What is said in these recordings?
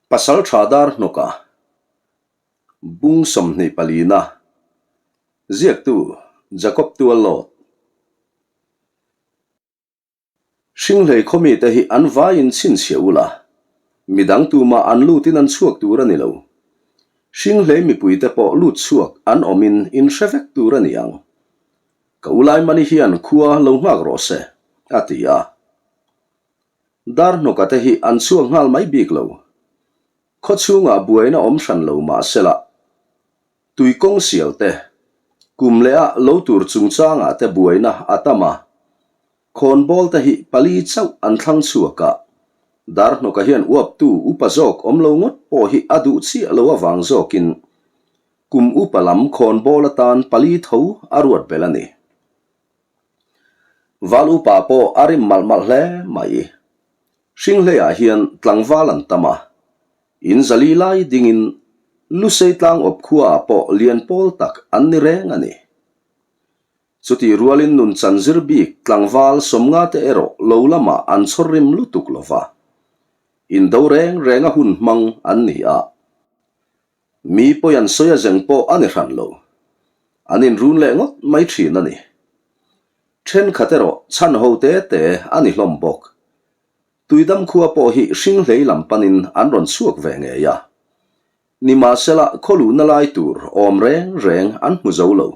Pasaltha dar hnawka bung 24 na ziaktu Jacob Tuallawt. Hringhlei khawmite hi an vaiin chhinchhiah ula, midang tumah an lutin an chhuak tur a ni lo. Hringhlei mipuite pawh lut chhuak an awmin in hre vek tur a ni ang. Ka Ulaimani hian khua lo nghak rawh se, a ti a. Dar hnawka te hi an chhuak nghal mai bik lo. Khaw chhungah buaina awm hran lo mah sela, tui kawng sial te, kum leh ah lo tur chungchangah te buaina a tam a. Khawnbawl te hi pali chauh an thlang chhuak a, dar hnawka hian uaptu upa zawk awm lo ngawt pawh hi a duh chiah lo avang zawkin kum upa lam khawnbawl atan pali tho a ruat belh a ni. Val upa pawh a rim malh malh hle mai. Hringhleiah hian tlangval an tam a, in zali lai dingin Lusei tlang awp khuaah pawh lian pawl tak an ni reng a ni. Chutih rualin nun chan zir bik tlangval sawmnga te erawh lo lamah an chhawr rim lutuk lo va, indo reng renga hun hmang an ni a. Mi pawi an sawi a zeng pawh a ni hran lo. An inrun leh ngawt mai thin a ni. Thenkhat erawh chhan ho te te a ni hlawm bawk. Tuidam khua pawh hi hringhlei lam panin an rawn chhuak ve ngei a. Nimahsela khaw luhna lai tur awm reng reng an hmu zo lo.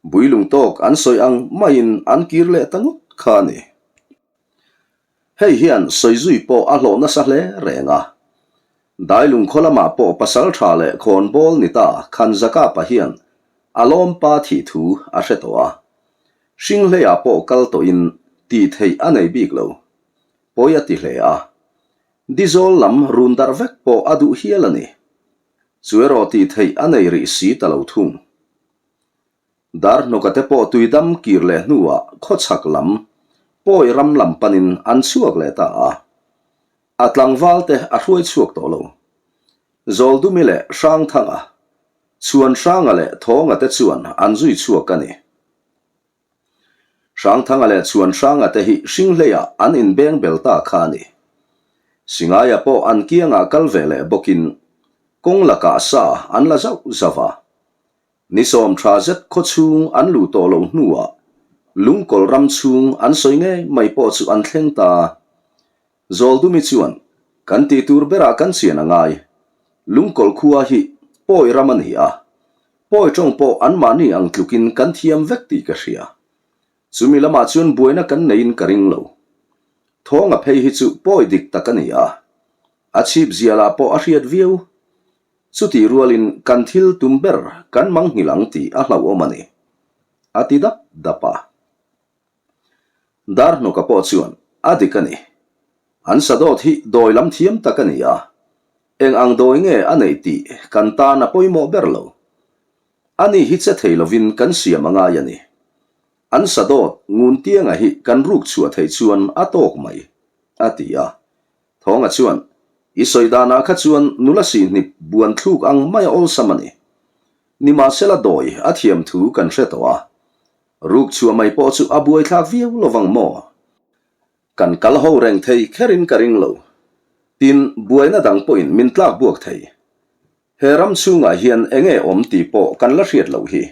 Builung tawk an sawi ang maiin an kir leh ta ngawt kha a ni. Hei hian sawizui pawh a hlawh nasa hle reng a. Dailung khaw lamah pawh pasal tha leh khawnbawl ni ta Khanzakapa hian a lawmpa thih thu a hre tawh a. Hringhleiah pawh kal tawhin tih theih a nei bik lo. Pawi a ti hle a. Dizawl lam run darh vek pawh a duh hial a ni. Chu erawh tih theih a nei rih si ta lo thung. Dar hnawka te pawh tuidam kir leh hnuah khawchhak lam pawi ram lam panin an chhuak leh ta a. A tlangval te a hruai chhuak tawh lo. Zawldumi leh Hrangthanga, Chhuanhranga leh Thawnga te chuan an zui chhuak a ni. Hrangthanga leh Chhuanhranga te hi Hringhleiah an inbeng bel ta kha a ni. Singaia pawh an kiangah kal ve leh bawkin kawng lakah sa an la zauh zauh a. Ni sawm tha zet khaw chhung an luh tawh loh hnuah Lungkawl ram chhung an sawi ngei mai pawh chu an thleng ta. Zawldumi chuan, Kan tih tur berah kan chian a ngai. Lungkawl khua hi pawi ram a ni a, pawi tawng pawh anmahni ang tlukin kan thiam vek tih ka hria. Chumi lamah chuan buaina kan neiin ka ring lo. Thawnga phei hi chu pawi dik tak a ni a, a chhip zialah pawh a hriat viau. Chutih rualin kan thil tum ber kan manghilh ang tih a hlauhawm a ni, a ti dap dap a. Darhnawka pawh chuan a dik a ni. An sadawt hi dawi lam thiam tak a ni a, eng ang dawi nge a neih tih kan tan a pawimawh ber lo. Ani hi che thei lovin kan siam a ngai a ni. An sadawt Nguntianga hi kan ruk chhuah theih chuan a tawk mai, a ti a. Thawnga chuan, I sawi danah kha chuan nula sihnip buan thluk ang mai a awlsam a ni. Nimahsela dawi a thiam thu kan hre tawh a. Ruk chhuah mai pawh chu a buaithlak viau lovang maw? Kan kal ho reng thei kherin ka ring lo. Tin, buaina dang pawhin min tlak buak thei. He ram chhungah hian enge awm tih pawh kan la hriat loh hi.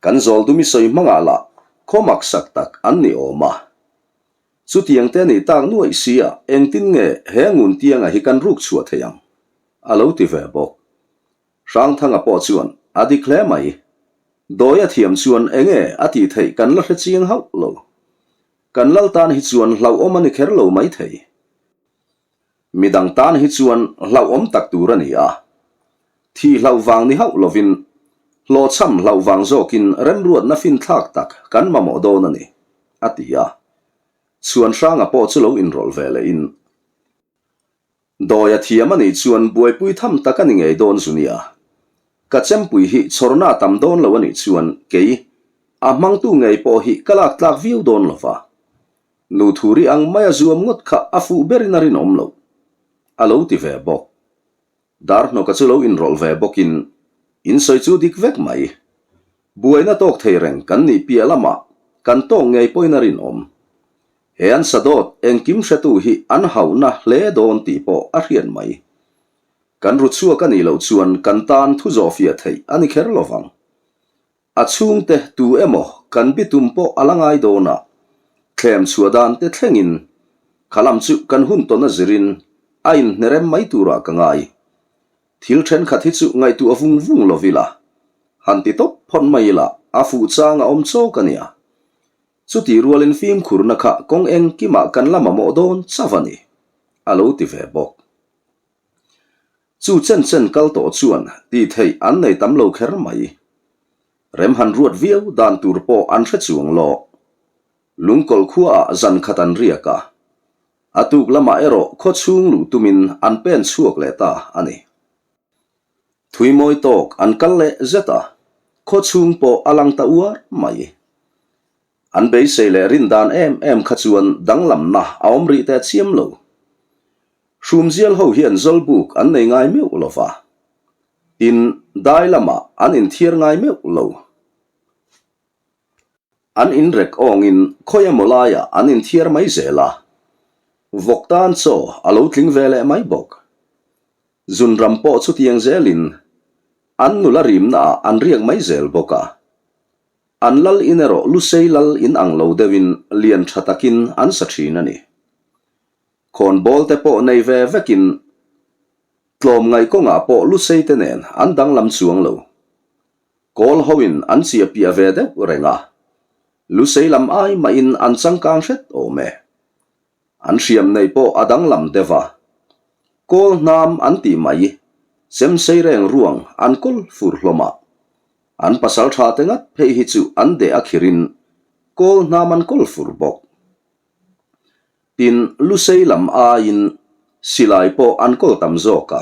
Kan zawldumi sawi hmangah lah khaw maksak tak an ni awm a. Chutiang te a nih tak nuaih si a, engtin nge he ngun tianga hi kan ruk chhuah thei ang? A lo ti ve bawk. Hrangthanga pawh chuan, A dik hle mai. Dawi a thiam chuan enge a tih theih kan la hre chiang hauh lo. Kan lal tan hi chuan hlauhawm a ni kher lo mai thei. Midang tan hi chuan hlauhawm tak tur a ni a. Thih hlauh vang ni hauh lovin, hlawhchham hlauh vang zawkin remruatna finthlak tak kan mamawh dawn a ni, a ti a. Chhuanhranga pawh chu lo inrawlh ve lehin, Dawi a thiam a nih chuan buaipui tham tak a ni ngei dawn zu nia. Ka chempui hi chhawrna a tam dawn lo a nih chuan kei, a hmangtu ngei pawh hi ka lak tlak viau dawn lo va. Nu thuri ang maia zuam ngawt kha a fuh berin a rinawm loh, a lo ti ve bawk. Darhnawka chu lo inrawlh ve bawkin, In sawi chu dik vek mai. Buaina tawk thei reng kan nih piah lamah kan tawk ngei pawhin a rinawm. He an sadawt engkim hretu hi an hauhna hle dawn tih pawh a hriat mai. Kan ru chhuak a nih loh chuan kan tan thu zawhfiah theih a ni kher lo vang. A chhungte tu emaw kan bitum pawh a la ngai dawn a, thlem chhuah dan te thlengin kha lam chu kan hun tawn a zirin a inhnerem mai turah ka ngai. Thil thenkhat hi chu ngaihtuah vung vung lo ila, han ti tawp phawt mai ila a fuh chang a awm chawk a nia. Chutih rualin fimkhurna kha kawng engkimah kan la mamawh dawn chauh a ni, a lo ti ve bawk. Chu chen chen kal tawh chuan tih theih an nei tam lo kher mai. Rem han ruat viau dan tur pawh an hre chuang lo. Lungkawlh khuaah zan khat an riak a. A tuk lamah erawh khaw chhung luh tumin an pen chhuak leh ta a ni. Thui mawi tawk an kal leh zet a, khaw chhung pawh a lang ta uar mai. An beisei leh rin dan em em kha chuan danglamna a awm rih teh chiam lo. Hrumzial ho hian zawlbuk an nei ngai meuh lo va, tin dai lamah an inthiar ngai meuh lo. An inrek awngin khawi emaw laiah an inthiar mai zel a, vawk tan chaw a lo tling ve leh mai bawk. Zunram pawh chutiang zelin an nula rimnaah an riak mai zel bawk a. An lal in erawh Lusei lal in ang lo deuhin lian tha takin an sa thin a ni. Khawnbawl te pawh nei ve vekin tlawmngaih kawngah pawh Lusei te nen an danglam chuang lo. Kawl hoin an chiah piah ve deuh reng a, Lusei lam ai mahin an changkang hret awm e. An hriam neih pawh a danglam deuh a. Kawl hnam an tih mai, chemsei reng ruang an kawl fur hlawm a. An pasal tha te ngat phei hi chu an deh a khirin kawl hnam an kawl fur bawk. Tin, Lusei lam aiin silai pawh an kawl tam zawk a.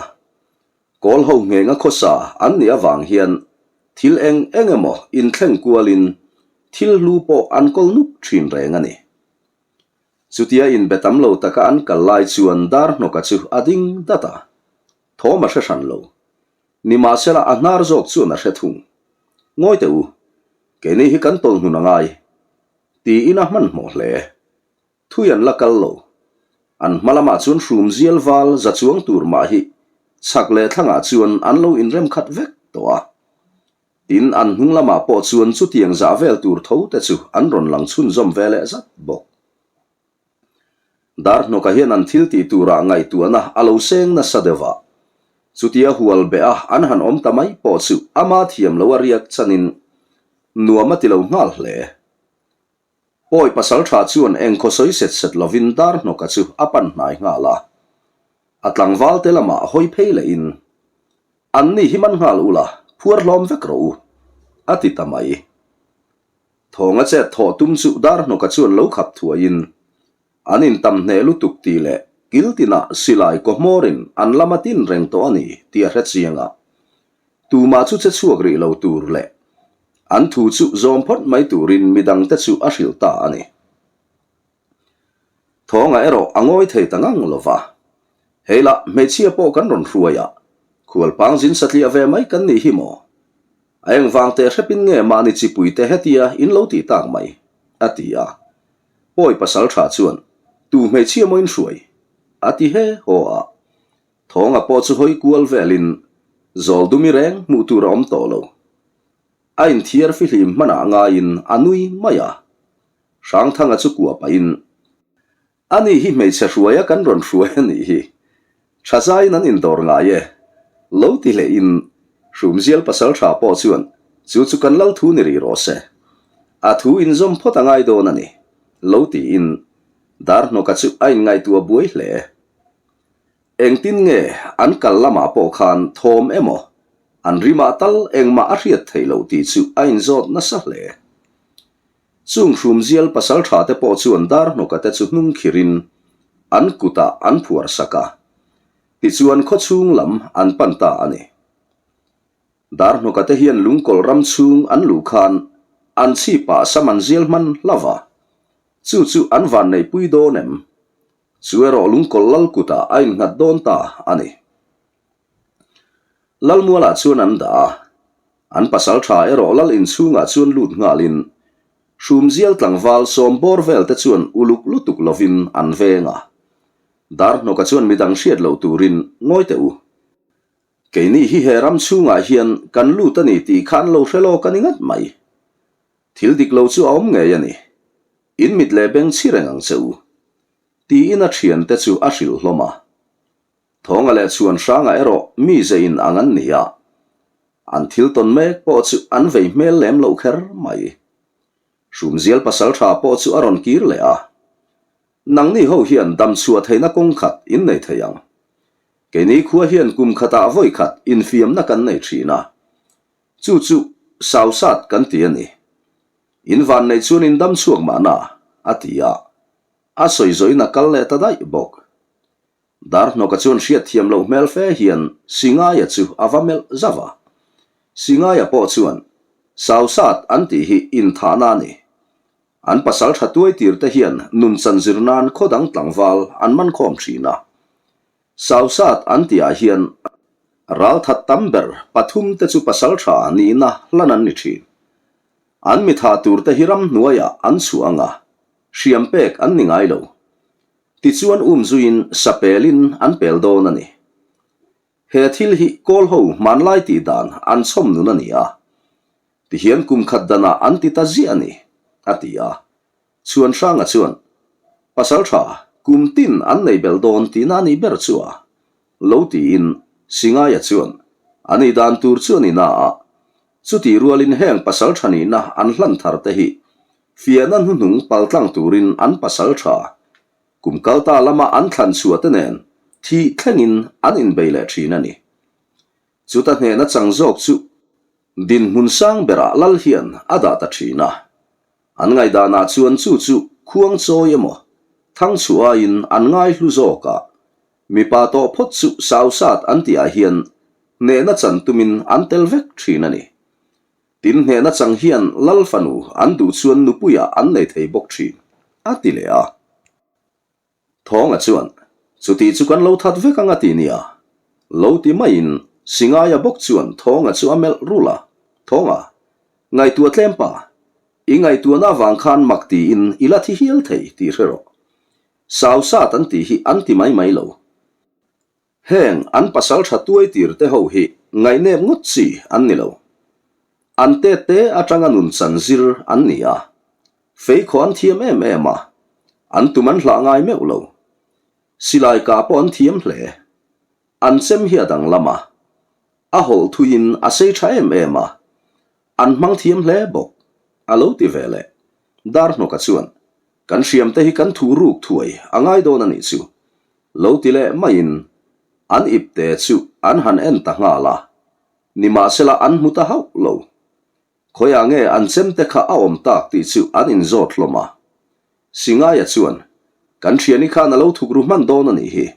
Kawl ho nghenga khawsa an nih avang hian thil eng eng emaw inthleng kualin thil hlu pawh an kawl nuk thin reng a ni. Chutia inbe tam lo taka an kal lai chuan Darhnawka chu a ding dat a, thawm a hre hran lo. Nimahsela a hnar zawk chuan a hre thung. Ngawi teh u, keini hi kan tawlh hnun a ngai, tiin a hmanhmawh hle. Thui an la kal lo. An hma lamah chuan hrumzial val za chuang tur mah hi chhak leh thlangah chuan an lo inrem khat vek tawh a. Tin, an hnung lamah pawh chuan chutiang zah vel tur tho te chu an rawn lang chhunzawm ve leh zat bawk. Darhnawka hian an thil tih turah ngaihtuahna a lo seng nasa deuh a, chutia hual beh a an han awm ta mai pawh chu ama thiam lo a riak chanin nuam a ti lo nghal hle. Pawi pasal tha chuan engkhaw sawi set set lovin Darhnawka chu a pan hnai nghal a. A tlangval te lamah hawi phei lehin, An ni hi man nghal ula, phuar hlawm vek rawh u, a ti ta mai. Thawnga chet thawh tum chu Darhnawka chuan lo khap thuaiin, An intam hneh lutuk tih leh kil tinah silai kaw hmawrin an lam a tin reng tawh a ni tih a hre chiang a. Tumah chu che chhuak rih lo tur leh an thu chu zawm phawt mai turin midangte chu a hrilh ta a ni. Thawnga erawh a ngawi thei ta ngang lo va. Hei lah hmeichhia pawh kan rawn hruai a, khualpang zin satliah ve mai kan nih hi maw? A engvang teh hrepin nge mahni chipuite hetia in lo tih tak mai? a ti a. Pawi pasal tha chuan, Tu hmeichhia maw in hruai? a ti he haw a. Thawnga pawh chu hawi kual velin Zawldumi reng hmuh tur a awm tawh lo. A inthiar fihlim hmanah ngaiin a nui mai a. Hrangthanga chu kua pahin, Ani hi hmeichhe hruaia kan rawn hruai a nih hi. Thazaiin an indawr ngai e. Lo ti hlehin Hrumzial pasal tha pawh chuan chu chu kan lal thu ni rih rawh se. A thu inzawm phawt a ngai dawn a ni, lo tiin Darhnawka chu a inngaihtuah buai hle. Engtin nge an kal lamah pawh khan thawm emaw, an rimah tal engmah a hriat theih loh tih chu a inzawt nasa hle. Chung hrumzial pasal tha te pawh chuan Darhnawka te chu hnung khirin an kutah an phuar sak a, tichuan khawchhung lam an pan ta a ni. Darhnawka te hian lungkawlh ram chhung an luh khan an chhipah sam an zial hman hlauh a, chu chu an vanneihpui dawn em? Chu erawh lungkawlh lal kutah a innghat dawn ta a ni. Lalmualah chuan an dah a, an pasal tha erawh lal inchhungah chuan lut nghalin. Hrumzial tlangval sawmbawr vel te chuan uluk lutuk lovin an veng a. Darhnawka chuan midang hriat loh turin ngawi teh u. Keini hi he ram chhungah hian kan lut a ni tih kha an lo hre lawk a ni ngat mai. Thil dik lo chu a awm ngei a ni. In mit leh beng chhi reng ang che u. Tiin a thiante chu a hrilh hlawm a. Thawnga leh chhuan hrangah erawh mi ze in ang an ni a. An thil tawn mek pawh chu an vei hmel lem loh kher mai. Hrumzial pasal tha pawh chu a rawn kir leh a. Nangni ho hian dam chhuah theihna kawng khat in nei thei ang. Keini khua hian kum khatah vawi khat infiamna kan nei thin a. Chu chu Sausat kan ti a ni. In van neih chuan in dam chhuak mahna, a ti a. A sawi zawhin a kal leh ta daih bawk. Darhnawka chuan hriatthiam loh hmel fe hian Singaia chu a va melh zauh a. Singaia pawh chuan, Sausat an tih hi inthahna a ni. An pasal tha tuai tir te hian nunchan zir nan khaw dang tlangval an man khawm thin a. Sausat an tihah hian ralthat tam ber pathum te chu pasal tha nihna hlan an ni thin. An mitha tur te hi ramhnuaiah an chhuah ang a, hriam pek an ni ngai lo. Tichuan umzuiin sa pelin an pel dawn a ni. He thil hi kawl ho hmanlai tih dan an chhawm nun a ni a. Tihian kum khat danah an ti ta ziah a ni, a ti a. Chhuan Hranga chuan, Pasal tha, kum tin an nei belh dawn tihna a nih ber chu a, lo tiin Singaia chuan, A nih dan tur chu a ni na a. Chutih rualin heng pasal tha nihna an hlan thar te hi fiahna hnuhnung paltlang turin an pasal tha kum kalta lama an thlan chhuah te nen thih thlengin an inbei leh thin a ni. Chuta hnehna chang zawk chu dinhmun sang berah lal hian a dah ta thin a. An ngaihdanah chuan chu chu khuang chawi emaw thangchhuah aiin an ngai hlu zawk a, mipa tawh phawt chu sausat an tihah hian hnehna chan tumin an tel vek thin a ni. Tin hnehna chang hian lal fanu an duh chuan nupuiah an nei thei bawk thin, a ti leh a. Thawnga chuan, Chuti chu kan lo that vek ang a ti nia. Lo ti maiin Singaia bawk chuan Thawnga chu a melh rulh a, Thawnga, ngaihtuah tlem pa, i ngaihtuahna avang khan mak tiin i la thi hial thei tih hre rawh. Sausat an tih hi an ti mai mai lo. Heng an pasal tha tuai tir te ho hi ngaihnep ngawt chi an ni lo. An tet te atanga nun chan zir an ni a. Feikhaw an thiam em em a, an tum an hlah ngai meuh lo. Silai kah pawh an thiam hle. An chem hi a danglam a. A hawlh thuiin a sei tha em em a. An hmang thiam hle bawk. A lo ti ve leh. Darhnawka chuan, Kan hriam te hi kan thu ruk thuai a ngai dawn a nih chu. Lo ti leh maiin an ipte chu an han en ta nghal a, nimahsela an hmu ta hauh lo. Khawiah nge an chemte kha a awm tak tih chu an inzawt hlawm a. Singaia chuan, Kan thiani khan a lo thukru hman dawn a nih hi.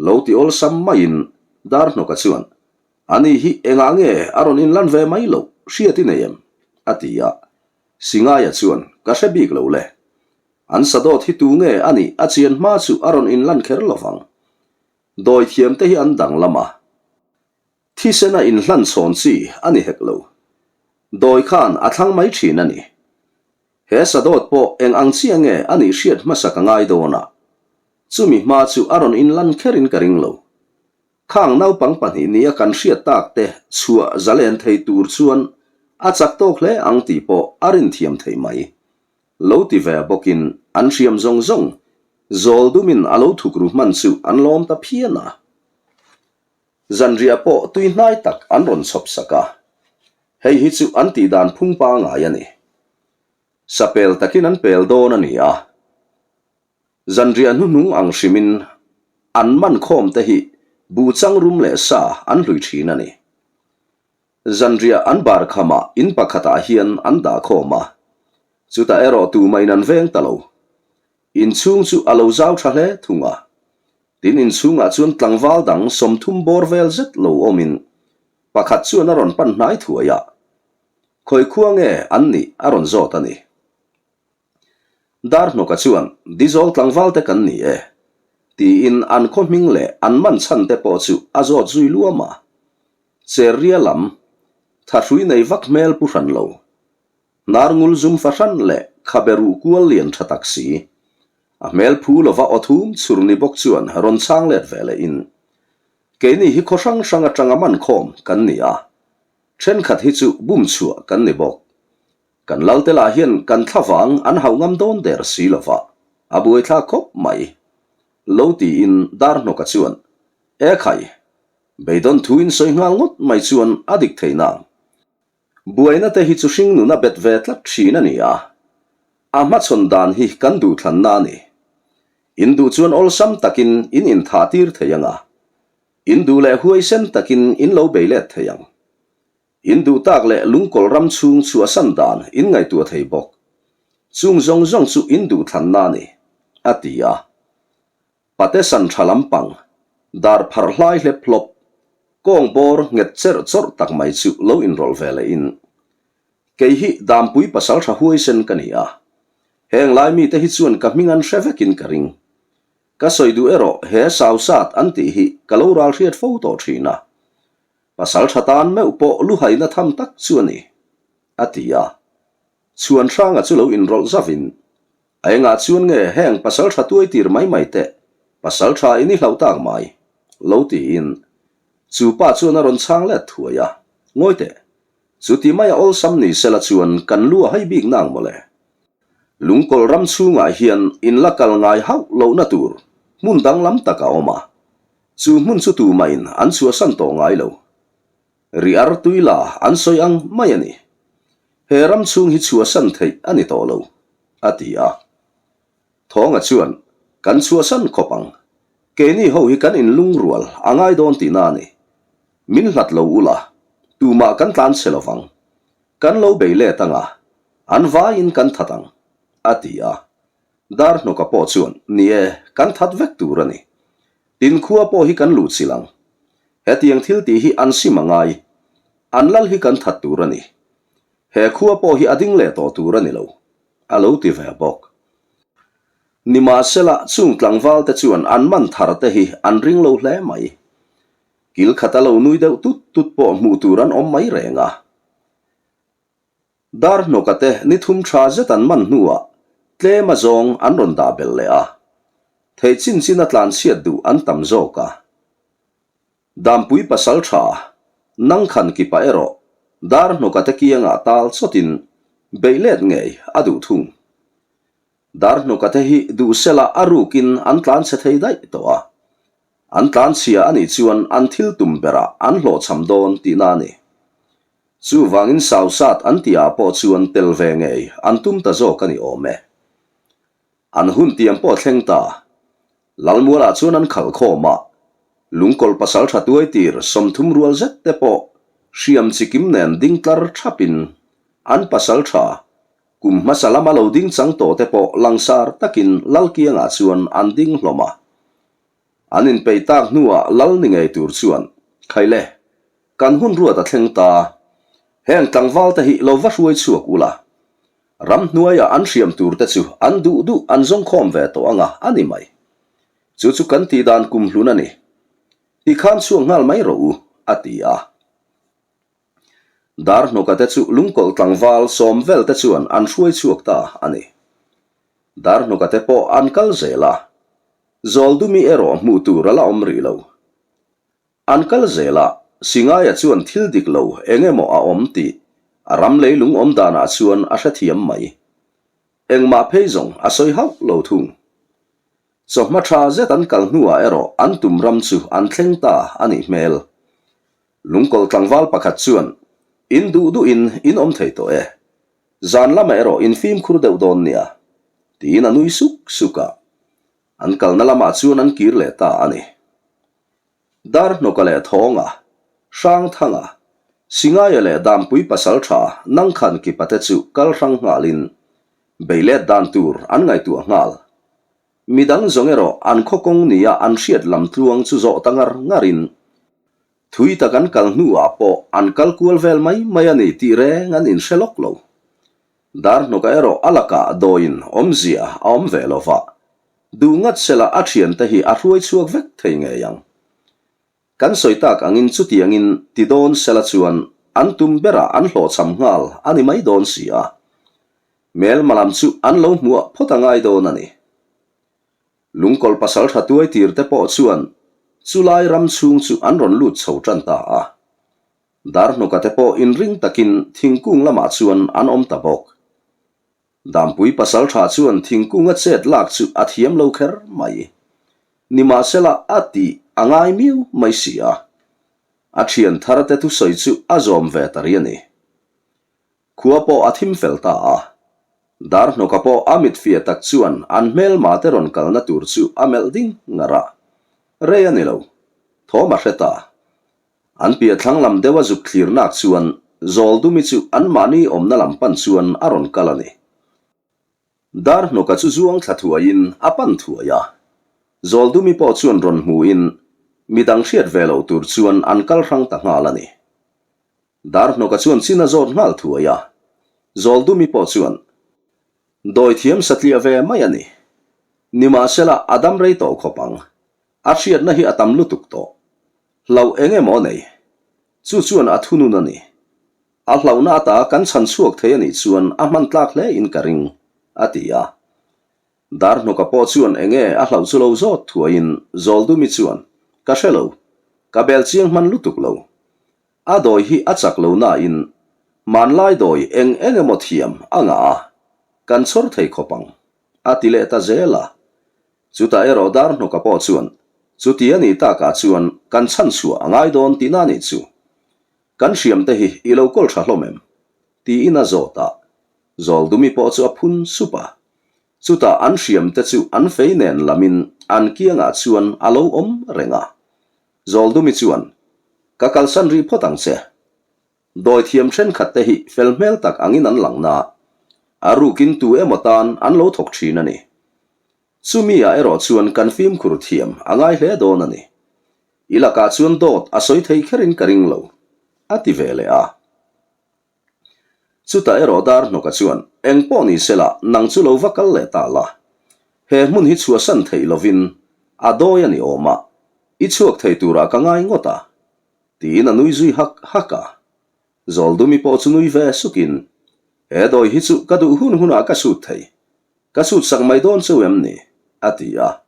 Lo ti awlsam maiin Darhnawka chuan, Ani hi engah nge a rawn inlan ve mai loh hriat i nei em? a ti a. Singaia chuan, Ka hre bik lo le. An sadawt hi tu nge a nih a chian hma chu a rawn inlan kher lo vang. Dawi thiam te hi an danglam a. Thisena inhlan chhawn chi a ni hek lo. Dawi khan a thlang mai thin a ni. He sadawt pawh eng ang chiah nge a nih hriat hmasa ka ngai dawn a. Chumi hma chu a rawn inlan kherin ka ring lo. Khang naupang pahnih nia kan hriat tak te chhuah zalen thei tur chuan a chak tawk hle ang tih pawh a rinthiam thei mai. Lo ti ve bawkin an hriam zawng zawng zawl dumin a lo thukru hman chu an lawm ta phian a. Zanriah pawh tui hnai tak an rawn chhawp sak a, hei hi chu an tih dan phung pangai a ni. Sapel takin an pel dawn a ni a. Zanriah hnuhnung ang hrimin an man khawm te hi buhchang rum leh sa an hlui thin a ni. Zanriah an bar khamah in pakhatah hian an dah khawm a, chutah erawh tumahin an veng ta lo. Inchhung chu a lo zau tha hle thung a, tin inchhungah chuan tlangval dang 30 bawr vel zet lo awmin pakhat chuan a rawn pan hnai thuai a, khawi khua nge an nih a rawn zawt a ni. Darhnawka chuan, Dizawl tlangval te kan ni e, tiin an khaw hming leh an man chhan te pawh chu a zawt zui luam a. Cherria lam, thahrui nei vak hmel pu hran lo. Hnar ngul zum fahran leh khabe ruh kual lian tha tak si. A hmel phu lova aw thum chhur ni bawk chuan rawn chhang let ve leh in, Keini hi khaw hrang hrang atanga man khawm kan ni a, thenkhat hi chu bum chhuah kan ni bawk. Kan lalte lah hian kan thlavang an hauh ngam dawn der si lova, a buaithlak khawp mai. Lo tiin Darhnawka chuan, E khai, beidawn thu in sawi nghal ngawt mai chuan a dik thei nang. Buaina te hi chu hringnun a bet ve tlat thin a ni a, a hmachhawn dan hi kan duhthlanna a ni. In duh chuan awlsam takin in inthah tir thei ang a, in duh leh huaisen takin in lo bei let thei ang. In duh tak leh lungkawl ram chhung chhuahsan dan in ngaihtuah thei bawk. Chung zawng zawng chu in duhthlanna a ni, a ti a. Pate san tha lampang, dar pharh hlai hlep hlawp, kawng bawr nghet cherh chawrh tak mai chu lo inrawlh ve leh in, Kei hi Dampui pasal tha huaisen ka ni a, heng lai mite hi chuan ka hming an hre vekin ka ring. Ka sawi duh erawh he Sausat an tih hi ka lo ral hriat fo tawh thin a. Pasal tha tan meuh pawh luhaina tham tak chu a ni, a ti a. Chhuan hranga chu lo inrawlh zavin, A engah chuan nge heng pasal tha tuai tir mai mai teh, pasal tha in i hlauh tak mai? Lo tiin chu pa chuan a rawn chhang let thuai a, Ngawi teh, chu ti maia awlsam ni sela chuan kan lu a hai bik nang mawle. Lungkawlh ram chhungah hian in la kal ngai hauh lohna tur hmun danglam tak a awm a, chu hmun chu tumahin an chhuahsan tawh ngai lo. Ri ar tui la an sawi ang mai a ni. He ram chhung hi chhuahsan theih a ni tawh lo, a ti a. Thawnga chuan, Kan chhuahsan khawp ang. Keini ho hi kan inlungrual a ngai dawn tihna a ni. Min hlat lo ula, tumah kan tlan chhe lovang. Kan lo bei let ang a, an vaiin kan that ang, a ti a. Darhnawka pawh chuan, Ni e, kan that vek tur a ni. Tin khua pawh hi kan luh chilh ang. Hetiang thil tih hi an sim a ngai. An lal hi kan that tur a ni. He khua pawh hi a ding leh tawh tur a ni lo, a lo ti ve bawk. Nimahsela, chung tlangval te chuan an man thar te hi an ring lo hle mai. Kil khat a lo nui deuh tut tut pawh hmuh tur an awm mai reng a. Dar hnawka te ni thum tha zet an man hnuah tlem a zawng an rawn dah belh leh a, theih chin chin a tlan chhiat duh an tam zawk a. Dampui pasal tha, nang khan kipa erawh dar hnawka te kiangah tal chawtin beih let ngei a duh thung. Dar hnawka te hi duh sela a rukin an tlan chhe thei daih tawh a, an tlan chhia a nih chuan an thil tum berah an hlawhchham dawn tihna a ni. Chuvangin Sausat an tihah pawh chuan tel ve ngei an tum ta zawk a ni awm e. An hun tiam pawh thleng ta. Lalmualah chuan an khalh khawm a, lungkawlh pasal tha tuai tir 30 rual zet te pawh hriam chikim nen ding tlar thapin an pasal tha kum hmasa lama lo ding chang tawh te pawh langsar takin Lalkiangah chuan an ding hlawm a. An inpeih tak hnuah lal ni ngei tur chuan, Khaile, kan hun ruat a thleng ta. Heng tlangval te hi lo va hruai chhuak ula. Ramhnuaia an hriam tur te chu an duh duh an zawngkhawm ve tawh anga a ni mai. Chu chu kan tih dan kumhlun a ni. Tikhan chhuak nghal mai rawh u, a ti a. Darhnawka te chu lungkawlh tlangval sawm vel te chuan an hruai chhuak ta a ni. Darhnawka te pawh an kal zel a, Zawldumi erawh hmuh tur a la awm rih lo. An kal zel a, Singaia chuan thil dik lo eng emaw a awm tih a ram leilung awm danah chuan a hrethiam mai. Engmah phei zawng a sawi hauh lo thung. Chawhma tha zet an kal hnuah erawh an tum ram chu an thleng ta a nih hmel. Lungkawlh tlangval pakhat chuan, In duh duhin in awm thei tawh e. Zan lamah erawh in fimkhur deuh dawn nia, tiin a nui suk suk a. An kalna lamah chuan an kir leh ta a ni. Darhnawka leh Thawnga, Hrangthanga, Singaia leh Dampui pasal tha Nangkhan Kipa te chu kal hrang nghalin beilet dan tur an ngaihtuah nghal. Midang zawng erawh an khaw kawng nia an hriat lam tluang chu zawh ta ngar ngarin thui tak an kal hnuah pawh an kal kual vel mai mai a ni tih reng an inhre lawk lo. Darhnawka erawh a lakah dawiin awmzia a awm ve lo va, duh ngat sela a thiante hi a hruai chhuak vek thei ngei ang. Kan sawi tak angin chutiangin ti dawn sela chuan an tum berah an hlawhchham nghal a ni mai dawn si a. Hmelma lam chu an lo hmuah phawt a ngai dawn a ni. Lungkawlh pasal tha tuai tir te pawh chuan chulai ram chhung chu an rawn lut chho tan ta a. Darhnawka te pawh inring takin thingkung lamah chuan an awm ta bawk. Dampui pasal tha chuan thingkunga chet lak chu a thiam lo kher mai. Nimahsela a tih a ngai miau mai si a. A thian thar te thusawi chu a zawm ve ta rih a ni. Khua pawh a thim fel ta a. Darhnawka pawh a mit fiah tak chuan an hmelma te rawn kalna tur chu a melh ding ngar a. Rei a ni lo. Thawm a hre ta. An piah thlang lam deuh a zuk thlir nak chuan Zawldumi chu anmahni awmna lam pan chuan a rawn kal a ni. Darhnawka chu zuang thla thuaiin a pan thuai a. Zawldumi pawh chuan rawn hmuin midang hriat ve loh tur chuan an kal hrang ta nghal a ni. Darhnawka chuan chin a zawt nghal thuai a, Zawldumi pawh chuan dawi thiam satliah ve mai a ni. Nimahsela a dam rei tawh khawp ang, a hriatna hi a tam lutuk tawh. Hlauh eng emaw a nei. Chu chuan a thunun a ni. A hlauhna ata kan chhan chhuak thei a nih chuan a hman tlak hle in ka ring, a ti a. Darhnawka pawh chuan enge a hlauh chu lo zawt thuaiin Zawldumi chuan, Ka hre lo. Ka bel chiang hman lutuk lo. A dawi hi a chak lo nain hmanlai dawi eng eng emaw thiam a ngah a, kan chhawr thei khawp ang, a ti leh ta zel a. Chutah erawh Darhnawka pawh chuan, Chuti a nih takah chuan kan chhan chhuah a ngai dawn tihna a nih chu. Kan hriamte hi i lo kawl tha hlawm em? tiin a zawt a. Zawldumi pawh chu a phun sup a. Chutah an hriamte chu an fei nen lamin an kiangah chuan a lo awm reng a. Zawldumi chuan, Ka kalsan rih phawt ang che. Dawi thiam thenkhat te hi fel hmel tak angin an lang na. A rukin tu emaw tan an lo thawk thin a ni. Chumi ah erawh chuan kan fimkhur thiam a ngai hle dawn a ni. I lakah chuan dawt a sawi thei kherin ka ring lo, a ti ve leh a. Chutah erawh Darhnawka chuan, Eng pawh ni sela, nang chu lo va kal leh ta la. He hmun hi chhuahsan theih lovin a dawi a ni awm a, i chhuak thei turah ka ngai ngawt a, tiin a nui zui hak hak a. Zawldumi pawh chu nui ve sukin, He dawi hi chu ka duh hun hunah ka sut thei. Ka sut sak mai dawn cheu em ni? a ti a.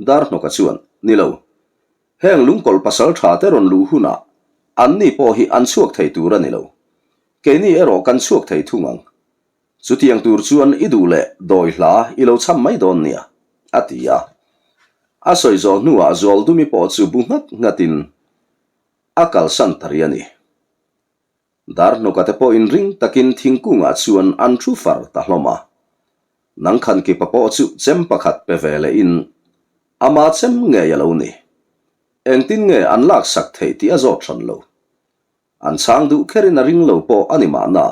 Darhnawka chuan, Ni lo. Heng lungkawlh pasal tha te rawn luh hunah anni pawh hi an chhuak thei tur a ni lo. Keini erawh kan chhuak thei thung ang. Chutiang tur chuan i duh leh dawi hla i lo cham mai dawn nia, a ti a. A sawi zawh hnuah Zawldumi pawh chu bu nghat nghatin a kalsan ta rih a ni. Darhnawka te pawhin ring takin thingkungah chuan an thu far ta hlawm a. Nang khan kipa pawh chu chem pakhat pe ve lehin ama chem ngei a lo ni. Engtin nge an laksak theih tih a zawt hran lo. An chhang duh kherin a ring lo pawh a ni mahna.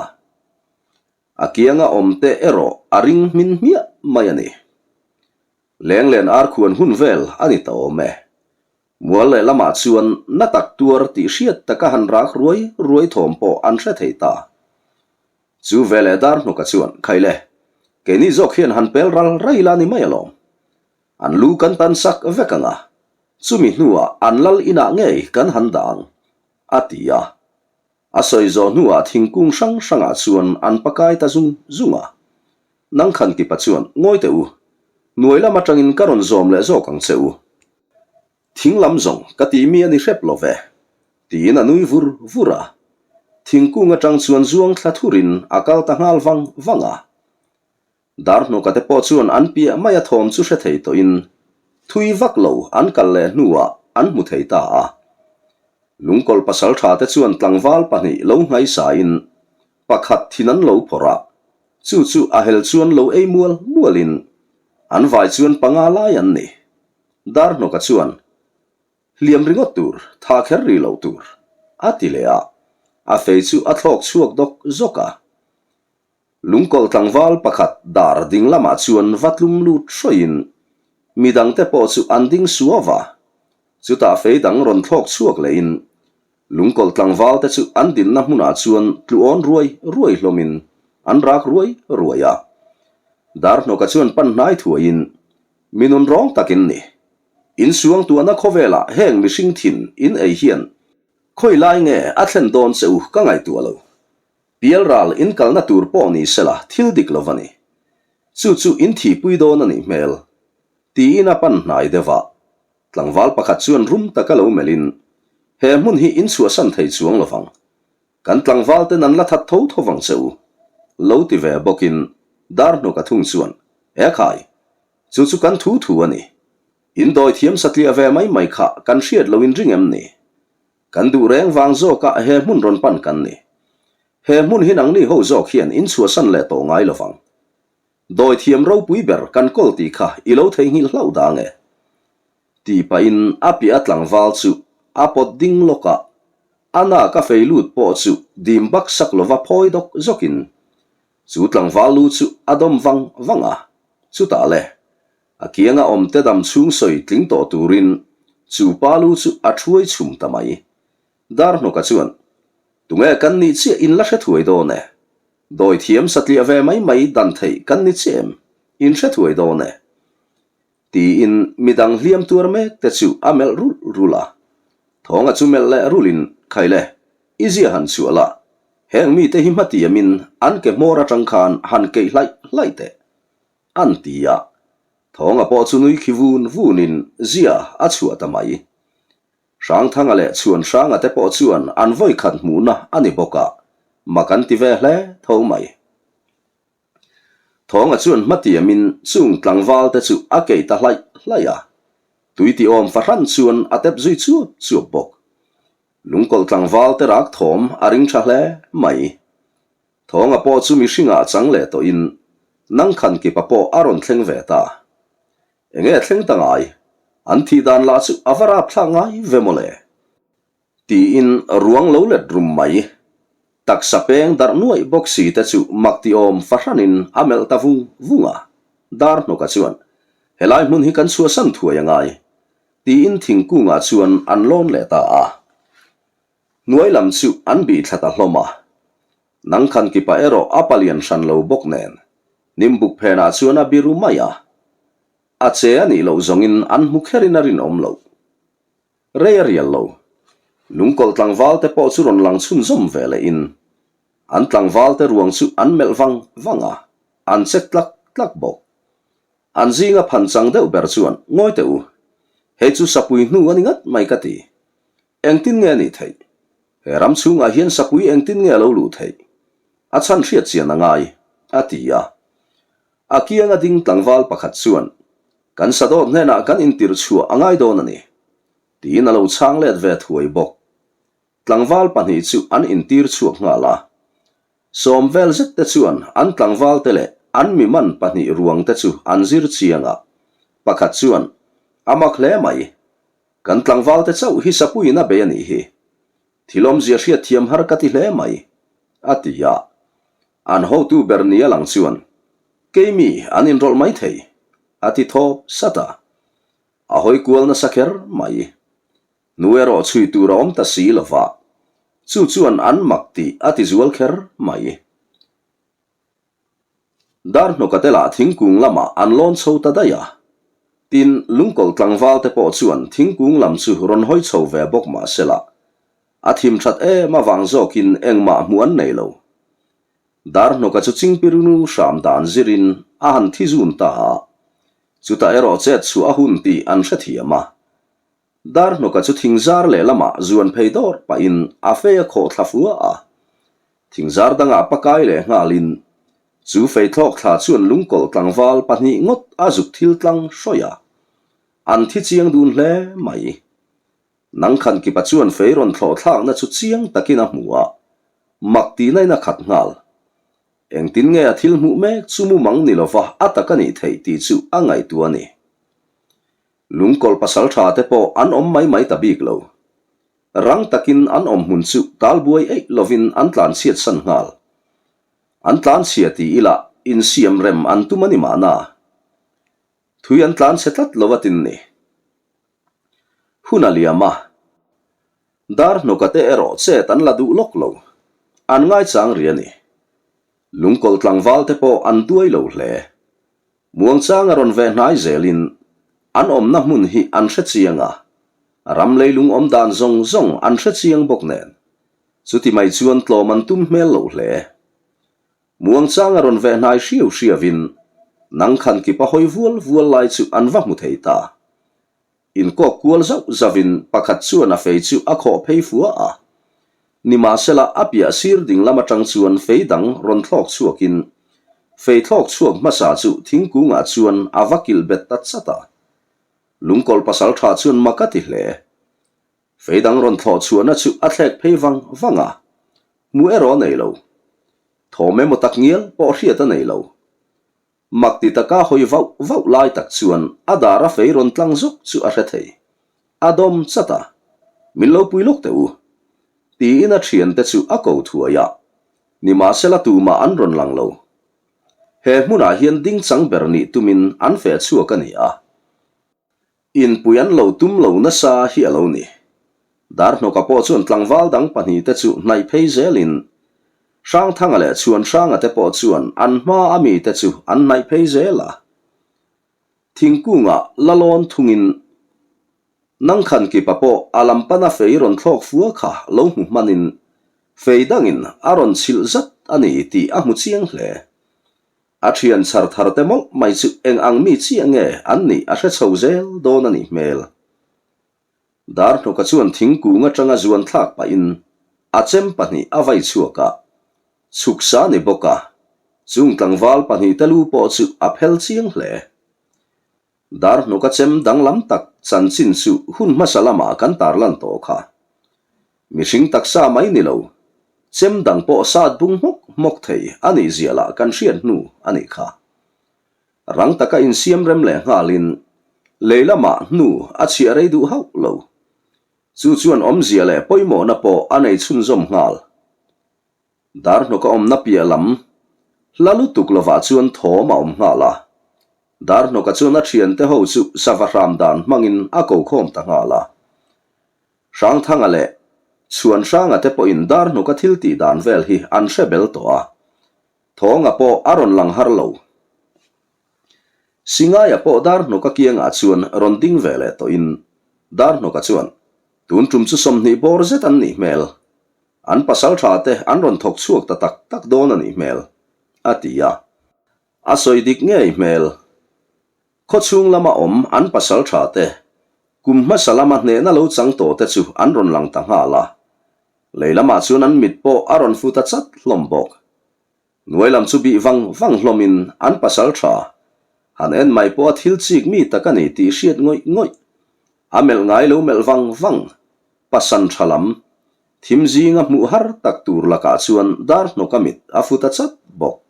A kianga awm te erawh a ring hmin hmiah mai a ni. Lenglen arkhuan hun vel a ni ta awm e. Mual leh lamah chuan na tak tuar tih hriat taka han rak ruai ruai thawm pawh an hre thei ta. Chu veleh dar hnawka chuan, Khaile, keini zawk hian han pel ral rai la ni mai alawm. An lu kan tan sak vek ang a, chumi hnuah an lal inah ngei kan han dah ang, a ti a. A sawi zawh hnuah thingkung hrang hrangah chuan an pakai ta zung zung a. Nang khan kipa chuan, Ngawi teh u, hnuai lam atangin ka rawn zawm leh zawk ang che u. Thing lam zawng ka tih mi a ni hrep lo ve, tiin a nui vur vur a. Thingkung atang chuan zuang thla thurin a kal ta nghal vang vang a. Darhnawka te pawh chuan an piah mai a thawm chu hre thei tawhin thui vak lo an kal leh hnuah an hmu thei ta a. Lungkawlh pasal tha te chuan tlangval pahnih lo nghaisa-in pakhat thin an lo phawrh a, chu chu a hel chuan lo ei mual mualin an vai chuan panga lai an ni. Darhnawka chuan, Hliam ringawt tur, tha kher ri lo tur, a ti leh a, a fei chu a thlawk chhuak dawk zawk a. Lungkawlh tlangval pakhat dar ding lamah chuan va tlum lut hrawiin midangte pawh chu an ding suau va. Chutah fei dang rawn thlawk chhuak lehin lungkawlh tlangvalte chu an dinna hmunah chuan tluawn ruai ruai hlawmin an rak ruai ruai a. Darhnawka chuan pan hnai thuaiin, Mi nun rawng takin ni. In suangtuahna khawvelah heng mihring thin in ei hian khawi lai nge a thlen dawn che u ka ngaihtuah lo. Pialral in kalna tur pawh ni sela thil dik lo va ni. Chu chu in thihpui dawn a nih hmel. Tiin a pan hnai deuh a. Tlangval pakhat chuan rum taka lo melhin, He hmun hi in chhuahsan thei chuang lo vang. Kan tlangval ten an la that tho tho vang che u. Lo ti ve bawkin Darhnawka thung chuan, E khai! Chu chu kan thu thu a ni. In dawi thiam satliah ve mai mai kha kan hriat lo in ring em ni? Kan duh reng vang zawkah he hmun rawn pan kan ni. He hmun hi nangni ho zawk hian in chhuahsan leh tawh ngai lo vang. Dawi thiam ropui ber kan kawl tih kha i lo theihnghilh hlauh dang e. Tih pahin a piah tlangval chu a pawt ding lawk a, a nak a fei lut pawh chu dim bak sak lova phawi dawk zawkin chu tlangval lu chu a dawm vang vang a, chutah le a kianga awmte dam chhung sawi tling tawh turin chu pa lu chu a thuai chhum ta mai. Darhnawka chuan, Tunge kan nih chiah in la hre thuai dawn e. Dawi thiam satliah ve mai mai dan theih kan ni chiah em? In hre thuai dawn e. Tiin midang hliam tuar mek te chu a melh rulh rulh a. Thawnga chu melh leh rulhin, Khaile, i zia han chhuah la, heng mite hi hmatiamin an ke hmawr atang khan han keih hlaih hlaih teh. An ti a. Thawnga pawh chu nui khi vun vunin zia a chhuah ta mai. Hrangthanga leh Chhuanhranga te pawh chuan an vawikhat hmuhna a ni bawk a, mak an ti ve hle tho mai. Thawnga chuan hmatiamin chung tlangval te chu a kei ta hlaih hlaih a, tui ti awm fahran chuan a tep zui chuap chuap bawk. Lungkawlh tlangval te rak thawm a ring tha hle mai. Thawnga pawh chu mihringah chang leh tawhin nangkhan kipa pawh a rawn thleng ve ta. Enge thleng ta ngai? An thih dan lah chu a va rapthlak ngai ve mawle. Tiin ruang lo let rum mai. Taksa peng darh nuaih bawk si te chu mak ti awm fahranin a melh ta vung vung a. Dar hnawka chuan, Helai hmun hi kan chhuahsan thuai a ngai. Tiin thingkungah chuan an lawn leh ta a. Hnuai lam chu an bih thla ta hlawm a. Nang khan kipa erawh a palian hran lo bawk nen, Nimbuk phenah chuan a biru mai a. A che a nih loh zawngin an hmu kherin a rinawm loh. Rei a rial lo. Lungkawlh tlangval te pawh chu rawn lang chhunzawm ve leh in, an tlangval te ruang chu an melh vang vang a, an chek tlak tlak bawk. An zinga phan chang deuh ber chuan, Ngawi teh u, hei chu sapui hnu a ni ngat mai ka ti. Engtin nge a nih theih? He ram chhungah hian sapui engtin nge a lo luh theih? A chhan hriat chian a ngai, a ti a. A kianga ding tlangval pakhat chuan, Kan sadawt hnenah kan intirh chhuah a ngai dawn a ni, tiin a lo chhang let ve thuai bawk. Tlangval pahnih chu an intir chhuak nghal a. Sawm vel zet te chuan an tlangval te leh an mi man pahnih ruang te chu an zir chiang a. Pakhat chuan, A mak hle mai. Kan tlangval te chauh hi sapuiin a bei a nih hi. Thil awmzia hriatthiam har ka ti hle mai, a ti a. An hotu ber ni a lang chuan, Keimi an inrawlh mai thei, a ti thawp sat a. A hawi kual nasa kher mai. Nu erawh chhui tur a awm ta si lo va, chu chuan an mak tih a ti zual kher mai. Darhnawka te lah thingkung lamah an lawn chho ta daih a. Tin, lungkawlh tlangval te pawh chuan thingkung lam chu rawn hawi chho ve bawk mah se la, a thim that em avang zawkin engmah hmuh an nei lo. Darhnawka chu chingpirinu hram dan zirin a han thi zun ta a, chutah erawh chet chhuah a hun tih an hrethiam a. Darhnawka chu thingzar lehlamah zuan phei dawr pahin a fei a khawh thla fua a. Thingzar dangah pakai leh nghalin chu fei thlawk thla chuan lungkawlh tlangval pahnih ngawt a zuk thil tlang hrawih a. An thi chiang dun hle mai. Nang khan kipa chuan fei rawn thlawh thlakna chu chiang takin a hmu a, mak tihna in a khat nghal. Engtin nge a thil hmuh mek chu mumang ni lova a tak a nih theih tih chu a ngaihtuah a ni. Lungkawlh pasal tha te pawh an awm mai mai ta bik lo. Rang takin an awm hmun chu tal buai eih lovin an tlan chhiat san nghal. An tlan chhia ti ila insiam rem an tum a ni mahna. Thui an tlan chhe tlat lo a tin ni. Hun a liam a. Dar hnawka te erawh chet an la duh lawk lo. An ngaichang ri a ni. Lungkawlh tlangval te pawh an duai lo hle. Muangchang a rawn ve hnai zelin an awmna hmun hi an hre chiang a, ram leilung awm dan zawng zawng an hre chiang bawk nen, chuti mai chuan tlawm an tum hmel loh hle. Muangchang a rawn ve hnai hriau hriauin. Nang khan kipa hawi vual vual lai chu an va hmu thei ta. Inkawk kual zauh zauhin pakhat chuan a fei chu a khawh phei fua a. Nimahsela a piah sir ding lam atang chuan fei dang rawn thlawk chhuakin fei thlawk chhuak hmasa chu thingkungah chuan a va kilh bet ta chat a. Lungkawlh pasal tha chuan mak a ti hle. Fei dang rawn thlawh chhuahna chu a thlek phei vang vang a, hmuh erawh a nei lo. Thawm emaw tak ngial pawh hriat a nei lo. Mak ti taka hawi vauh vauh lai tak chuan a dar a fei rawn tlang zawk chu a hre thei. A dawm chat a, Min lo pui lawk teh u. Tiin a thiante chu a ko thuai a, nimahsela tumah an rawn lang lo. He hmunah hian dingchang ber nih tumin an feh chhuak a ni a. Inpui an lo tum lo nasa hi a lo ni. Darhnawka pawh chuan tlangval dang pahnihte chu hnaih phei zelin Hrangthanga leh Chhuanhranga te pawh chuan an hma a mite chu an hnaih phei zel a. Thingkungah la lawn thungin Nangkhan kipa pawh a lam pana fei rawn thlawk fua kha lo hmu hmanin fei dangin a rawn chhilh zat a ni tih a hmu chiang hle. A thian chhar thar te mawlh mai chu eng ang mi chiah nge an nih a hre chho zel dawn a nih hmel. Darhnawka chuan thingkung atanga zuan thlak pahin a chem pahnih a vai chhuak a, chhuksa ni bawk a, chung tlangval pahnihte lu pawh chu a phel chiang hle. Darhnawka chem danglam tak chanchin chu hun hmasa lamah kan tarlan tawh kha. Mihring taksa mai ni lo, chem dang pawh sat bung hmawk hmawk thei a nih zia lah kan hriat hnu a nih kha. Rang taka insiam rem leh nghalin lei lamah hnu a chhiah rei duh hauh lo. Chu chuan awmzia leh pawimawhna pawh a nei chhunzawm nghal. Darhnawka awmna piah lam hla lutuk lovah chuan thawm a awm nghal a. Darhnawka chuan a thiante ho chu sava hram dan hmangin a ko khawm ta nghal a. Hrangthanga leh Chhuanhranga te pawhin Darhnawka thil tih dan vel hi an hre bel tawh a. Thawnga pawh a rawn lang har lo. Singaia pawh Darhnawka kiangah chuan rawn ding ve leh tawhin Darhnawka chuan, Tun tum chu 20 bawr zet an nih hmel. An pasal tha te an rawn thawk chhuak ta tak tak dawn a nih hmel, a ti a. A sawi dik ngei hmel. Khawchhung lama awm an pasal tha te, kum hmasa lama hnehna lo chang tawh te chu an rawn lang ta nghal a. Lei lamah chuan an mit pawh a rawn fu ta chat hlawm bawk. Hnuai lam chu bih vang vang hlawmin an pasal tha han en mai pawh a thil chik mi tak a ni tih hriat ngawih ngawih. A melh ngai lo melh vang vang, pasan tha lam, thim zinga hmuh har tak tur lakah chuan Darhnawka mit a fu ta chat bawk.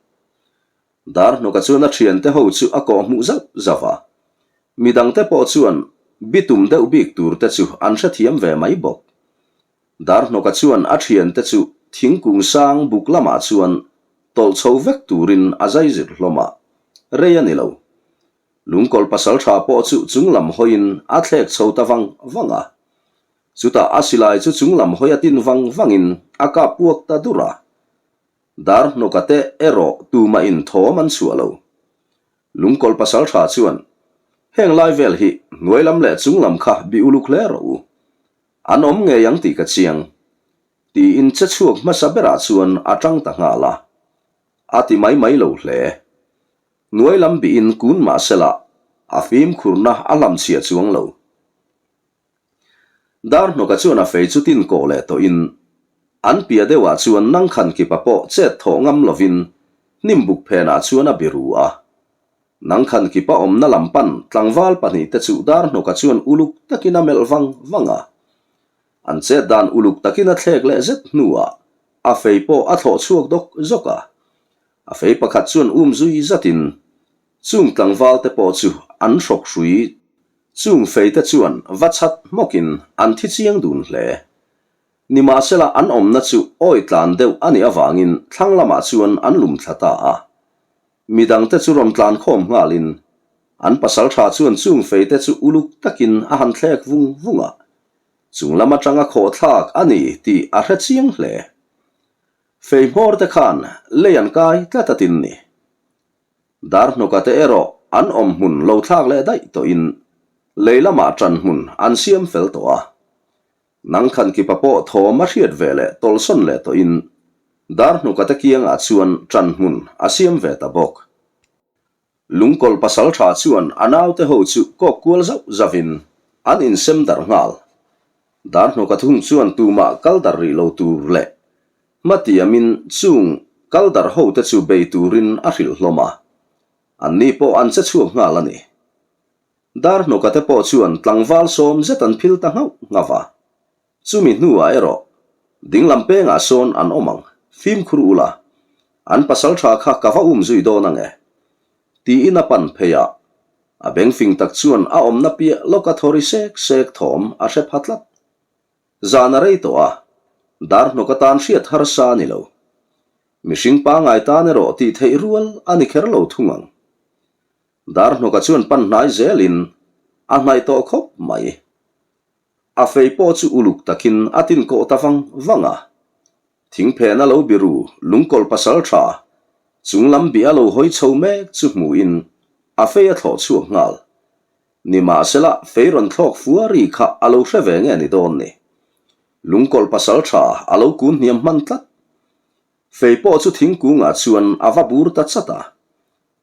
Darhnawka chuan a thiante ho chu a kawh hmuh zauh zauh a, midangte pawh chuan bitum deuh bik tur te chu an hrethiam ve mai bawk. Darhnawka chuan a thiante chu thingkung sang buk lamah chuan tawlh chho vek turin a zai zir hlawm a, rei a ni lo. Lungkawlh pasal tha pawh chu chung lam hawiin a thlek chho ta vang vang a. Chutah a silai chu chung lam hawi a tin vang vangin a kap puak ta dur a. Darhnawka te erawh tumah in thawm an chhuah lo. Lungkawlh pasal tha chuan, Heng lai vel hi hnuai lam leh chung lam kha bi uluk hle rawh u. An awm ngei ang tih ka chiang. Tiin che chhuak hmasa berah chuan a tang ta nghal a. A ti mai mai lo hle. Hnuai lam bihin kun mah sela a fimkhurna a hlamchhiah chuang lo. Darhnawka chuan a fei chu tin kawh leh tawhin an piah deuhah chuan nangkhan kipa pawh chet thawh ngam lovin hnim buk phenah chuan a biru a. Nangkhan kipa awmna lam pan tlangval pahnihte chu Darhnawka chuan uluk takin a melh vang vang a. An chet dan uluk takin a thlek leh zet hnuah a fei pawh a thlawh chhuak dawk zawk a. A fei pakhat chuan um zui zatin chung tlangval te pawh chu an hrawk hrui chung fei te chuan va chhat hmawkin an thi chiang dun hle. Nimahsela an awmna chu awi tlan deuh a nih avangin thlang lamah chuan an lum thla ta a. Midangte chu rawn tlan khawm nghalin an pasal tha chuan chung feite chu uluk takin a han thlek vung vung a, chung lam atanga khawh thlak a ni tih a hre chiang hle. Fei hmawr te khan lei an kai tlat a tin ni. Darhnawka te erawh an awm hmun lo thlak leh daih tawhin lei lamah ṭan hmun an siam fel tawh a. Nang khan kipa pawh thawm a hriat ve leh tawlhsawn leh tawhin Darhnuka te kiangah chuan ṭan hmun a siam ve ta bawk. Lungkawlh pasalṭha chuan a naute ho chu kawk kual zauh zauhin an insem darh nghal. Darhnawka thung chuan tumah kal darh rih lo tur leh hmatiamin chung kal darh hote chu bei turin a hrilh hlawm a, anni pawh an che chhuak nghal a ni. Darhnawka te pawh chuan tlangval sawm zet an phil ta nghauh nghauh a. Chumi hnuah erawh dinglam pengah sawn an awm ang, fimkhur ula, an pasaltha kha ka va um zui dawn ang e. Tiin a pan phei a, a bengfing tak chuan a awmna piah lawka thawri sek sek thawm a hre pha tlat. Zan a rei tawh a, dar hnawk atan hriat harsa a ni lo. Mihring pangai tan erawh tih theih rual a ni kher lo thung ang. Dar hnawka chuan pan hnai zelin a hnaih tawh khawp mai. A fei pawh chu uluk takin a tin kawh ta vang vang a. Thingphena lo biru lungkawlh pasal tha chung lam bih a lo hawi chho mek chu hmuhin a fei a thlawh chhuak nghal. Nimahsela fei rawn thlawk fua ri kha a lo hre ve nge ni dawn ni. Lungkawlh pasal tha a lo kun hniam hman tlat. Fei pawh chu thingkungah chuan a va bur ta chat a.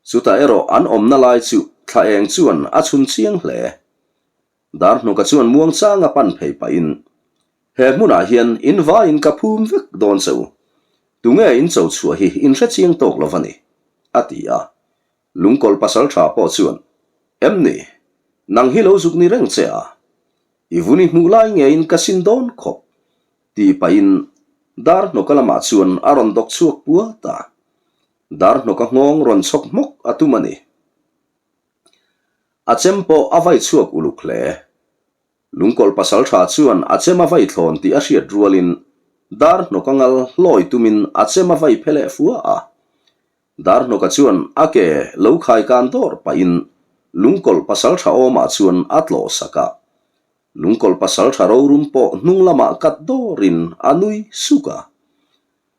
Chutah erawh an awmna lai chu thla eng chuan a chhun chiang hle. Darhnawka chuan muangchanga pan phei pahin, He hmunah hian in vaiin ka phum vek dawn che u. Tunge in cho chhuah hi in hre chiang tawk lo va ni, a ti a. Lungkawlh pasal tha pawh chuan, Em ni, nang hi lo zuk ni reng che a. I vun i hmuh lai ngeiin ka sin dawn khawp, ti pahin Darhnawka lamah chuan a rawn dawk chhuak puat a. Darhnawka nghawng rawn chhawk hmawk a tum a ni. A chem pawh a vai chhuak uluk hle. Lungkawlh pasaltha chuan a chem a vai thlawn tih a hriat rualin dar hnawka ngal hlawi tumin a chem a vai phe leh fua a. Dar hnawka chuan a ke lo khai kan dawr pahin Lungkawlh pasaltha awmah chuan a tlawh sak a. Lungkawlh pasaltha rorum pawh hnung lamah kat dawrin a nui suk a.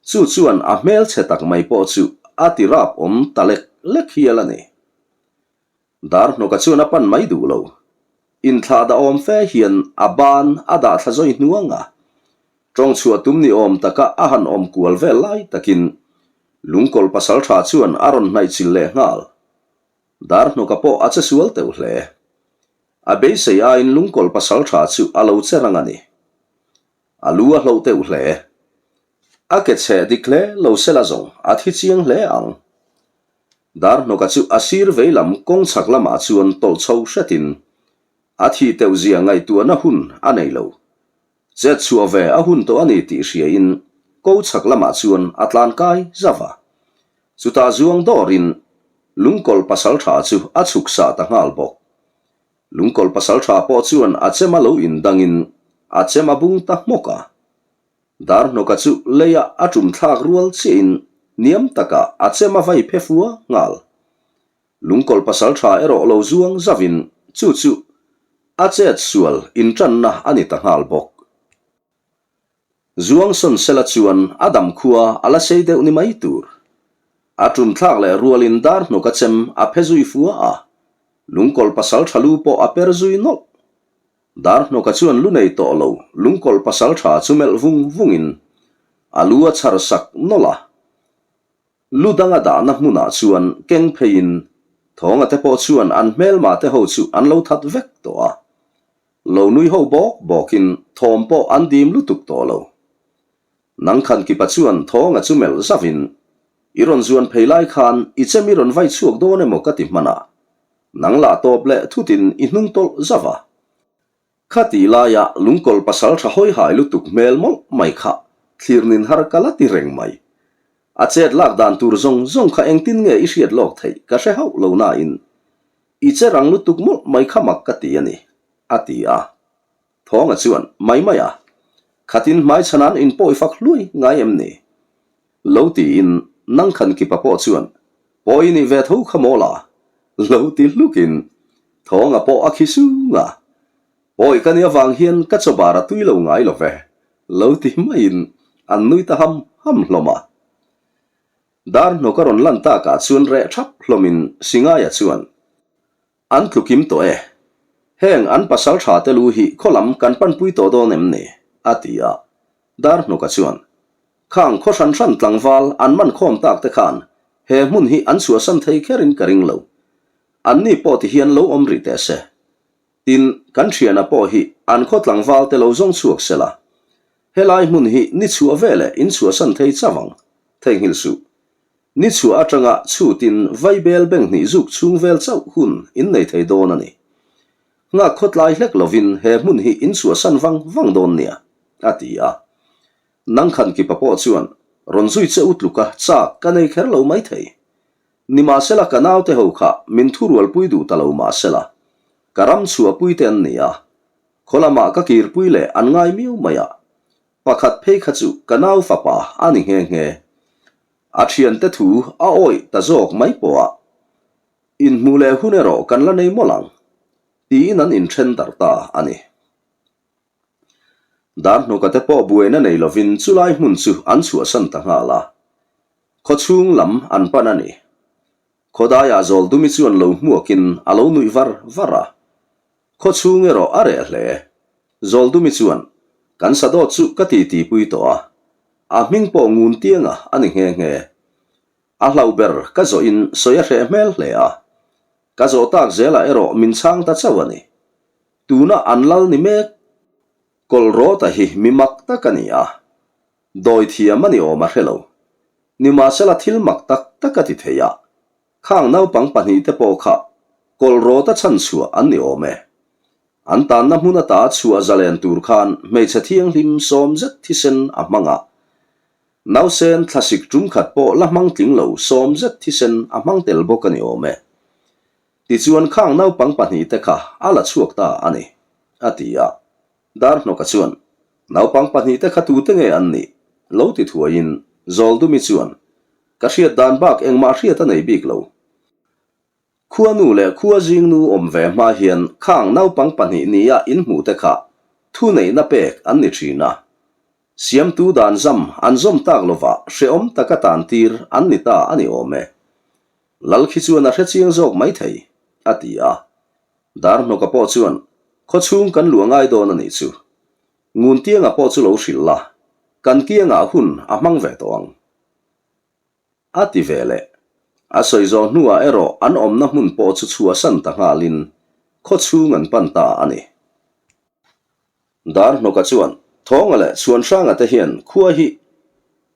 Chu chuan a hmelchhe tak mai pawh chu a ti rap awm ta lek lek hial a ni. Darhnawka chuan a pan mai duh lo. Inthlah dah awm fe hian a ban a dah thla zawi hnuang a. Tawng chhuah tum ni awm taka a han awm kual vel lai takin Lungkawlh pasaltha chuan a rawn hnaih chil leh nghal. Darhnawka pawh a che sual teuh hle. A beisei aiin Lungkawlh pasaltha chu a lo che rang a ni. A lu a hloh teuh hle. A ke chhe dik hle lo sela zawng a thi chiang hle ang. Darhnawka chu a sir vei lam kawng chhak lamah chuan tawlh chho hretin a thi teuh zia ngaihtuahna hun a nei lo. Chet chhuah ve a hun tawh a ni tih hriain ko chhak lamah chuan a tlan kai zauh a. Chutah zuang dawrin Lungkawlh pasaltha chu a chhuk sah ta nghal bawk. Lungkawlh pasaltha pawh chuan a chem a lo indangin a chem a bung ta hmawk a. Darhnawka chu leia a tum thlak rual chiahin hniam takah a chem a vai phe fua nghal. Lungkawlh pasaltha erawh lo zuang zauhin chu chu a chet sual intanna a ni ta nghal bawk. Zuang sawn sela chuan a dam khua a la sei deuh ni mai tur. A tum thlak leh rualin dar hnawk a chem a phe zui fua a, lungkawlh pasal tha lu pawh a per zui nawlh. Dar hnawka chuan lu nei tawh lo lungkawlh pasal tha chu melh vung vungin a lu a chhar sak nawlh a. Lu danga dahna hmunah chuan keng pheiin Thawnga te pawh chuan an hmelma te ho chu an lo that vek tawh a. Lo nui ho bawk bawkin thawm pawh an dim lutuk tawh lo. Nang khan kipa chuan thawnga chu melh zauhin, I rawn zuan phei lai khan i chem i rawn vai chhuak dawn emaw ka ti hman a. Nang lah tawp leh thutin i hnung tawlh zauh a. Kha tih laia lungkawl pasal tha hawi hai lutuk hmel mawlh mai kha thlirnin har ka la ti reng mai. A chet lak dan tur zawng zawng kha engtin nge i hriat lawk theih ka hre hauh lo nain I che rang lutuk mawlh mai kha mak ka ti a ni, a ti a. Thawnga chuan, Mai mai a, khatin hmaichhana'n in pawi fak hluai ngai em ni? Lo tiin nang khan kipa pawh chuan, Pawi nih ve tho kha maw la? Lo ti hlukin Thawnga pawh a khi sung a. Pawi ka nih avang hian ka chaw bar a tui lo ngai lo ve, lo ti maiin an nui ta ham ham hlawm a. Dar hnawk a rawn lan takah chuan reh thap hlawmin Singaia chuan, An tlukim tawh e. Heng an pasal tha te lu hi khaw lam kan panpui tawh dawn em ni? a ti a. Dar hnawka chuan, Khang khaw hran hran tlangval an man khawm tak te khan he hmun hi an chhuahsan thei kherin ka ring lo. Anni pawh ti hian lo awm rih teh se. Tin, kan thiana pawh hi an khaw tlangval te lo zawng chhuak se la. Helai hmun hi ni chhuah veleh in chhuahsan thei chauh ang, theihnghilh suh. Ni chhuah atanga chhutin vaibel beng hnih zuk chhung vel chauh hun in nei thei dawn a ni. Nghak khawtlai hlek lovin he hmun hi in chhuahsan vang vang dawn nia, a ti a. Nang khan kipa pawh chuan rawn zui che u tluka chak ka nei kher lo maithei. Nimahsela ka naute ho kha min thurualpui duh ta lo mahsela, ka ram chhuahpui te an ni a, khaw lamah ka kirpui leh an ngai miau mai a, pakhat phei kha chu ka nau fapa a ni nghe nghe. A thiante thu a awih ta zawk mai pawh a, inhmuh leh hun erawh kan la nei mawlh ang, tiin an inthen darh ta a ni. Darhnawka te pawh buaina nei lovin chulai hmun chu an chhuahsan ta nghal a. Khawchhung lam an pan a ni. Khawdaiah Zawldumi chuan lo hmuakin a lo nuih var var a. Khawchhung erawh a reh hle. Zawldumi chuan, Kan sadawt chu ka titi pui tawh a. A hming pawh ngun tianga a ni nghe nghe. A hlauh ber ka zawhin sawi a hreh hmel hle a. Ka zawh tak zelah erawh min chhang ta chauh a ni. Tuna an lal ni mek. Kawlrawta hi mi mak tak a ni a, dawi thiam a ni awm a hre lo. Nimahsela thil mak tak tak a ti thei a, khang naupang pahnihte pawh kha Kawlrawta chhan chhuah an ni awm e. An tanna hmun ata chhuah zalen tur khan hmeichhe thianghlim sawm zet thisen a hmang a, nausen thlasik tum khat pawh la hmang tling lo sawm zet thisen a hmang tel bawk a ni awm e. Tichuan khang naupang pahnihte kha a la chhuak ta a ni, a ti a. Darhnawka chuan, Naupang pahnihte kha tute nge an nih? lo ti thuaiin Zawldumi chuan, Ka hriat dan bak engmah hriat a nei bik lo. Khuanu leh khua zingnu awm ve hma hian khang naupang pahnih nia inhmuhte kha thuneihna pek an ni thin a. Siamtu dan zam an zawm tak lovah hrehawm taka tantir an ni ta a ni awm e. Lal khi chuan a hre chiang zawk mai thei, a ti a. Darhnawka pawh chuan, Khawchhung kan luah ngai dawn a nih chu. Nguntianga pawh chu lo hrilh la, kan kiangah hun a hmang ve tawh ang. A ti ve leh. A sawi zawh hnuah erawh an awmna hmun pawh chu chhuahsan ta nghalin khawchhung an pan ta a ni. Darhnawka chuan, Thawnga leh Chhuanhranga te hian khua hi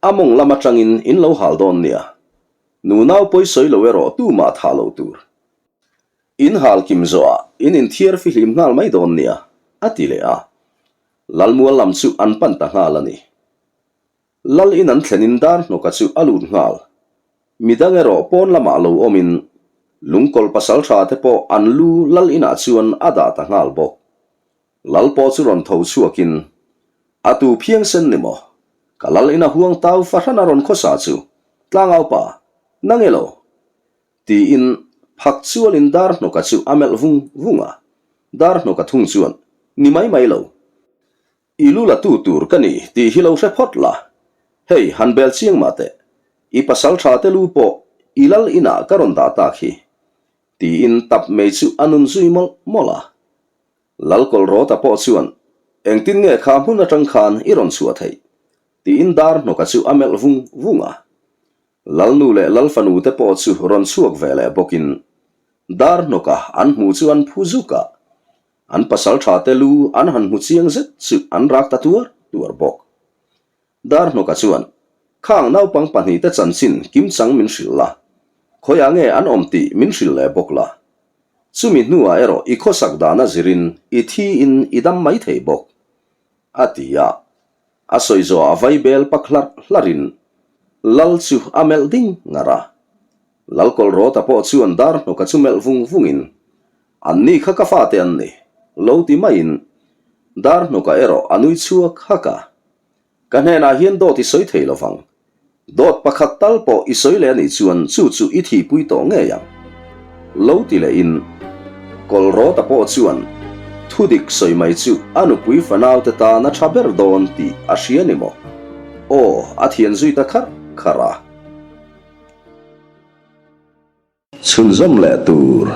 a mawng lam atangin in lo hal dawn nia. Nunau pawi sawi lo erawh tumah thah lo tur. In hal kim zawhah in inthiar fihlim nghal mai dawn nia, a ti leh a. Lalmual lam chu an pan ta nghal a ni. Lal in an thlenin Darhnawka chu a lut nghal. Midang erawh pawn lamah lo awmin Lungkawl pasaltha te pawh an lu Lal inah chuan a dah ta nghal bawk. Lal pawh chu rawn tho chhuakin, A tu phiang sen ni maw? Ka lal ina huang tau fahran a rawn khawsa chu, Tlangaupa, nang elo? Tiin phak chualin Darhnawka chu a melh vung vung a. Darhnawka thung chuan, Ni mai mai lo. I lu la tu tur ka ni tih hi lo hre phawt la, hei han bel chiang mah teh, i pasal tha te lu pawh i lal inah ka rawn dah tak hi, tiin tap mei chu a nun zui mawlh mawlh a. Lalkawlrawta pawh chuan, Engtin nge kha hmun atang khan i rawn chhuah theih? tiin dar hnawka chu a melh vung vung a. Lalnu leh Lalfanu te pawh chu rawn chhuak ve leh bawkin dar hnawka an hmu chu an phu zuk a. An pasal tha te lu an han hmu chiang zet chu an rak ta tuar tuar bawk. Darhnawka chuan, Khang naupang pahnihte chanchin kimchang min hrilh la, khawiah nge an awm tih min hrilh leh bawk la. Chumi hnuah erawh i khawsak dana zirin i thiin i dam mai thei bawk, a ti a. A sawi zawhah vaibel pak hlarh hlarhin Lal chu a melh ding ngar a. Lalkawlrawta pawh chuan Darhnawka chu melh vung vungin, Anni kha ka fate an ni, lo ti maiin Darhnawka erawh a nui chhuak hak a. Ka hnenah hian dawt i sawi thei lo vang. Dawt pakhat tal pawh i sawi leh a nih chuan chu chu i thihpui tawh ngei ang. Lo ti lehin Kawlrawta pawh chuan thudik sawi mai chu a nupui fanaute tan a tha ber dawn tih a hria ni maw? Aw, a thian zui ta kharh kharh a. Chhunzawm leh tur.